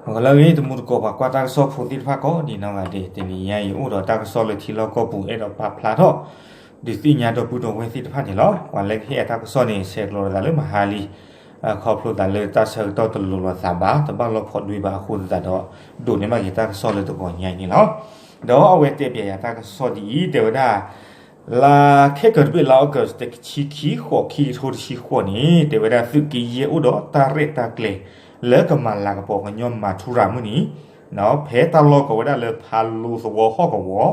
ဂီၤလၢအဂ့ၤ တမူတကိးပှၤကွၢ်တၢ်ကစီၣ်ဖိသ့ၣ်တဖၣ်ကိးဒံးနီၢ်ဂၤဒဲး, တနံၤညါအံၤအိၣ်ဒီးတၢ်ကစီၣ်လၢထံလီၢ်ကီၢ်ပူၤ အဲၣ်ဒိးပာ်ဖျါထီၣ် ဒုးသ့ၣ်ညါဒီပုၢ်ဒီဝဲၢ်သ့ၣ်တဖၣ်န့ၣ်လီၤ. ပှၤလၢကဟ့ၣ်အတၢ်ကစီၣ်န့ၣ် ဆဲးကျိးလိာ်သးလၢမဟါလံ, ခီဖျိသးလၢတၢ်ဆၢကတီၢ်တလိၤလိာ်သးဘၣ်, တဘၣ်လီၢ်ဖိးဒွံးဘၣ်အဃိသတးဒီး ဒိးန့ၢ်ဘၣ်က့ၤတၢ်ကစီၣ်လၢတဂီၤညါအံၤန့ၣ်လီၤ. ဒီးအဝဲတဲပၠးယၤတၢ်ကစီၣ်ဒ်အံၤ တဲဝဲဒၣ် လါခဲကၢၤတဘ့ၣ် လါအီကူး တဆံခံ ဃိး ခံကထိတဆံဃိးန့ၣ် တဲဝဲဒၣ်သုးက့ယဲၢ်အိၣ်ဒီးတၢ်ရဲၣ်တၢ်ကျဲၤ လၢကမၤလၤကပီၤကညီမၤထူရၤမုၢ်နံၤ, ဖဲတၢ်လီၢ်ကိးဝဲဒၣ်လၢဖးလိသဝီဟီၣ်ကဝီ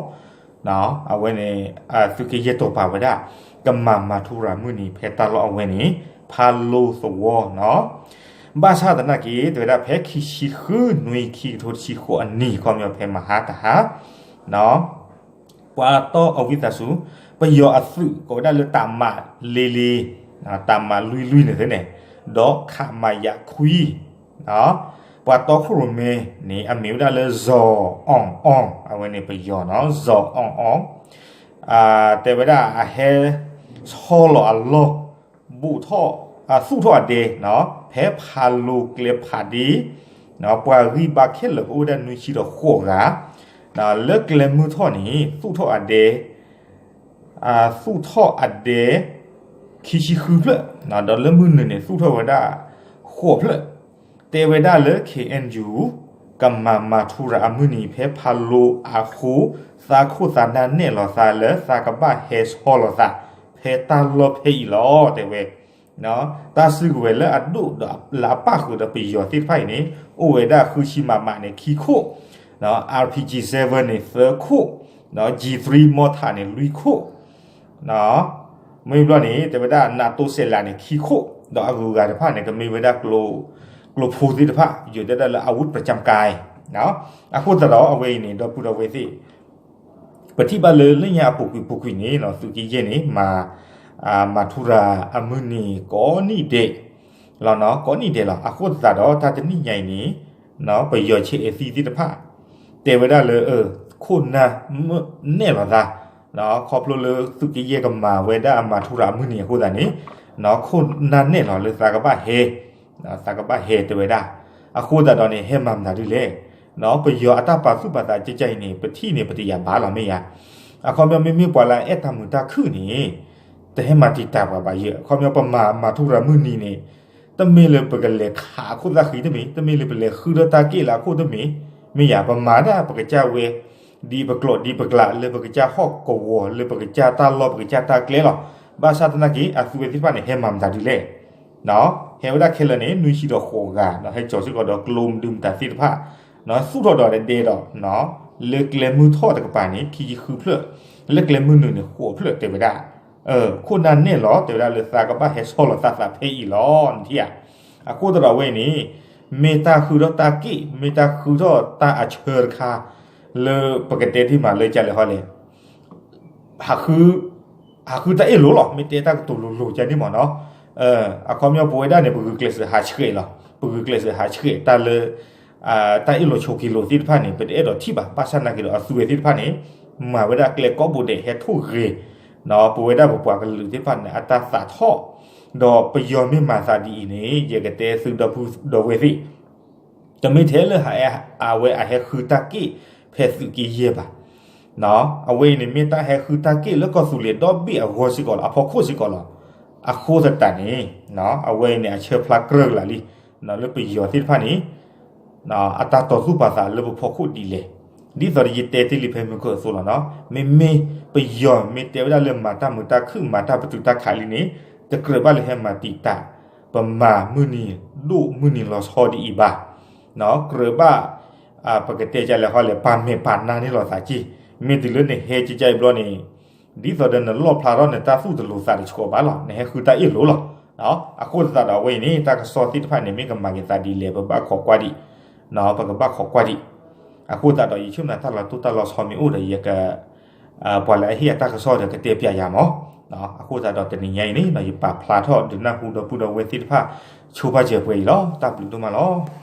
ၤ, အဝဲန့ၣ် သုးက့ယဲၢ်တိာ်ပာ်ဝဲဒၣ် ကမၤမၤထူရၤမုၢ်နံၤ ဖဲတၢ်လီၢ်အဝဲန့ၣ် ဖးလိသဝီနီၤ. ဘၣ်ဆၣ်သနာ်က့ တဲဝဲဒၣ်ဖဲခံဆံဃုနွံ ခံကထိတဆံဃိးအနံၤ ခီပညီဖဲမဟါတဟါ ပှၤတီအဝံသးစူၤ ပယီၤအသုး ကိးဝဲဒၣ်လၢတၢ်မၤလ့လ့ တၢ်မၤလွံၢ်လွံၢ်န့ၣ်သ့န့ၣ် ဒီးခမရခွံ ပှၤတီခိၣ်ရိၣ်မဲန့ၣ် အမ့ၢ်ဝဲဒၣ်လၢ ဇော်အောင်အောင် အဝဲန့ၣ်ပယီၤနီၤ ဇော်အောင်အောင် တဲဝဲဒၣ်အဟဲဆီလီၤအလီၢ် ဘူးထီၣ် သူၣ်ထီၣ်အဒဲ ဖဲဖးလိကျဲဖးဒ့ ပှၤဂံၢ်ဘါခဲလၢာ်ကအိၣ်ဝဲဒၣ်နွံဆံဒီးဃိးဂၤ လၢကျဲမုၢ်ထီၣ်န့ၣ် သူၣ်ထီၣ်အဒဲ သူၣ်ထီၣ်အဒဲ ခံဆံဃုဖျၢၣ် ဒီးလၢမုၢ်နုာ်န့ၣ် သူၣ်ထီၣ်ဝဲဒၣ် ဃိးဖျၢၣ် တဲဝဲဒၣ်လၢ ခ့ၣ်အဲၣ်ယူၣ် ကမၤမၤထူရၤအမုၢ်နံၤ ဖဲဖးလိအဃိ သးခိၣ်သးနၢ်နဲၣ်လီၤသးလၢသးကဘၣ်ဟဲဆီလီၤသး ဖဲတၢ်လီၢ်ဖဲအံၤလီၤ တဲဝဲ တၢ်စုကဝဲၤလၢအဒိၣ်ဒီးလၢအပၣ်ဃုာ်ဒီးပယီၤသ့ၣ်တဖၣ်အံၤန့ၣ် အိၣ်ဝဲဒၣ်ဃုဆံမးမးန့ၣ် ခံခိၣ် RPG seven န့ၣ် သၢခိၣ် G three mortar န့ၣ် လွံၢ်ခိၣ် မ့ၢ်ဘျီန့ၣ် တဲဝဲဒၣ် NATO စဲးလးန့ၣ် ခံခိၣ် ဒီးအဂုၤအဂၤတဖၣ်န့ၣ် ကမ့ၢ်ဝဲဒၣ် ကျိဖိသ့ၣ်တဖၣ် ယိၤတဲဒၣ်လၢ อาวุธประจำกาย အဃိသတးဒီးအဝဲအံၤန့ၣ် ဒီပုၢ်ဒီဝဲၢ်သ့ၣ် ပထံၣ်ဘၣ်လၢလၢညါအပူၤကွံာ်ပူၤကွံာ်န့ၣ် သုးက့ယဲၢ်န့ၣ် မၤထူရၤအမုၢ်နံၤကိးနံၣ်ဒဲးလီၤနီၤ ကိးနံၣ်ဒဲးလီၤ. အဃိသတးဒီးတၢ်တနံၣ်ညါအံၤန့ၣ် ပယီၤဆဲးအဲၣ်သံသ့ၣ်တဖၣ် တဲဝဲဒၣ်လၢ ခိၣ်နၢ်နဲၣ်လီၤသး ခီဖျိလၢသုးက့ယဲၢ်ကမၤဝဲဒၣ်အမၤထူရၤအမုၢ်နံၤအဃိသတးန့ၣ် ခိၣ်နၢ်နဲၣ်လီၤလၢသးကဘၣ်ဟဲ သးကဘၣ်ဟဲတဲဝဲဒၣ် အဃိသတးဒီးန့ၣ် ဟဲမၤမတၤဒ်လဲၣ် ပယီၤအတၢ်ပာ်သူၣ်ပာ်သးကကါအံၤန့ၣ် ပထံၣ်န့ၣ် ပတယာ်ဘၣ်လီၤ မ့ၢ်ယါ. အခီပညီမ့မ့ၢ်ပှၤလၢအအဲၣ်တၢ်မုာ်တၢ်ခုၣ်န့ၣ် တဟဲမၤတံာ်တာ်ပှၤဘၣ်ယဲၢ် အခီပညီပမၤမၤထူရၤမုၢ်နံၤန့ၣ် တမ့ၢ်လၢပကလဲၤခးအခိၣ်သၣ်ဃံတမ့ၢ် တမ့ၢ်လၢပလဲၤဃုထီၣ်တၢ်က့ၣ်လၢအခိၣ်တမ့ၢ် မ့ၢ်ယါ ပမၤဒၣ်ပကစၢ်ဝဲ ဒ်ပကျိာ်ဒ်ပကျးလၢပကစၢ်ဟီၣ်ကဝီၤ လၢပကစၢ်တၢ်လီၢ်ပကစၢ်တၢ်ကျဲလီၤ. ဘၣ်ဆၣ်သနာ်က့ အသုးဝဲသ့ၣ်တဖၣ်န့ၣ် ဟဲမၤမတၤဒ်လဲၣ် ဟဲဝဲဒၣ်ခဲလၢာ်န့ၣ် နွံဆံဒီးဃိးဂၤ ဒီးဟဲကၠီၤစ့ၢ်ကီးဒီးကျိမုၢ်ဒုမတၤသ့ၣ်တဖၣ် သူၣ်ထီၣ်ဒီးဒဲဒီး လၢကျဲမုၢ်ထီၣ်တကပၤန့ၣ် ခံဆံဃုဖျၢၣ် လၢကျဲမုၢ်နုာ်န့ၣ် ဃိးဖျၢၣ်တဲဝဲဒၣ် ခိၣ်နၢ်နဲၣ်လီၤ တဲဝဲဒၣ်လၢသးကဘၣ်ဟဲဆီလီၤသးသးဖဲအံၤလီၤ နထံၣ်ဧါ. အဃိသတးဒီးအဝဲအံၤန့ၣ် မ့ၢ်တၢ်ဃုထီၣ်တၢ်က့ၣ် မ့ၢ်တၢ်ဃုထီၣ်တၢ်အဆၢတခါ လၢပကတဲတ့ၢ်မးလၢကလဲၤဟီလဲၣ် ဟးဃုတၢ်အ့ၣ်လိာ်လီၤ မ့ၢ်တဲတၢ်ကတိၤလိၤလိၤကန့ၣ်မ့ၢ်နီၤ. အခီပညီပဝဲဒၣ်န့ၣ် ပဂုာ်ကျဲးစၢးဟးဆှဲးလီၤ ပဂုာ်ကျဲးစၢးဟးဆှဲးတၢ်လၢ တၢ်အ့ၣ်လိာ်ဆိးက့လိာ်သ့ၣ်တဖၣ်န့ၣ် ပတအဲၣ်ဒိးထံၣ်ဘၣ် ဘၣ်ဆၣ်သနာ်က့ဒီးအသုးဝဲသ့ၣ်တဖၣ်န့ၣ် မၤဝဲဒၣ်ကျဲကိးဘိဒဲးဟဲထိၣ်ဂဲၤ ပဝဲဒၣ်ပပှၤကလုာ်သ့ၣ်တဖၣ်န့ၣ် အတၢ်သးထီၣ် ဒီးပယီၤမ့ၢ်မၤသးဒ်အံၤန့ၣ် ယကတဲသုဒီပုၢ်ဒီဝဲၢ်သ့ၣ် တမ့ၢ်ထဲလၢ အဝဲအဟဲဃုတၢ်က့ၣ်ဖဲသုးက့ယဲၢ်ဘၣ်. အဝဲအံၤန့ၣ်မ့ၢ်တၢ်ဟဲဃုတၢ်က့ၣ်လၢကီၢ်သူလ့ၤဒီဘ့ၣ်အဂီၢ်စ့ၢ်ကီးလီၤ အဖီခိၣ်စ့ၢ်ကီးလီၤ. အဃိသတးန့ၣ် အဝဲအံၤန့ၣ် အဆၢဖျါကြၢးကလာ်လံ လၢပယီၤသ့ၣ်တဖၣ်န့ၣ် အတၢ်တီၤသူၣ်ပာ်သးလၢပဖီခိၣ်ဒ်လဲၣ်. ဒ်သိးဒီးယတဲတ့ၢ်လံဖဲမုၢ်ကၢၢ်အသိးလီၤနီၤ မ့မ့ၢ်ပယီၤမ့ၢ်တဲဝဲဒၣ်လၢမၤတၢ်မုာ်တၢ်ခုၣ် မၤတၢ်ပတုာ်တၢ်ခးလံန့ၣ် တကြၢးဘၣ်လၢဟဲမၤတံာ်တာ် ပမၤမုၢ်နံၤဒိၣ်မုၢ်နံၤလီၤဆီဒ်အံၤဘၣ်. ကြၢးဘၣ် ပကတဲကလဲၤဟီလဲၣ် ပာ်မဲာ်ပာ်နါန့ၢ်လီၤသးက့ မ့ၢ်တုၤလၢနဟဲကကါအံၤဘျီန့ၣ် ဒ်သိးဒီးနလီၣ်ဖျါထီၣ်နတၢ်သူၣ်တလိၤသးတဆှီဘၣ်လီၤ နဟဲဃုတၢ်အ့ၣ်လိာ်လီၤ. အဃိသတးဒီးအဝဲအံၤန့ၣ် တၢ်ကစီၣ်သ့ၣ်တဖၣ်န့ၣ် မ့ၢ်ကမၤက့ၤသးဒ်လဲၣ် ပဘၣ်ခိးကွၢ်ဒံး ပကဘၣ်ခိးကွၢ်ဒံး. အဃိသတးဒီး ယဆိကမိၣ်တၢ်လီၤတိၢ်တၢ်လီၤဆီမ့ၢ်အိၣ်ဒီး ယက ပှၤလၢအဟ့ၣ်အတၢ်ကစီၣ်ဒီးကတဲပျးယၤမး. အဃိသတးဒီးတနံၤညါအံၤန့ၣ် ယပာ်ဖျါထီၣ်ဒုးနၢ်ဟူဒီပုၢ်ဒီဝဲၢ်သ့ၣ်တဖၣ် ဆိပာ်စၢၤပှဲၤအံၤလီၤ. တၢ်ဘျုးဒိၣ်မးလီၤ.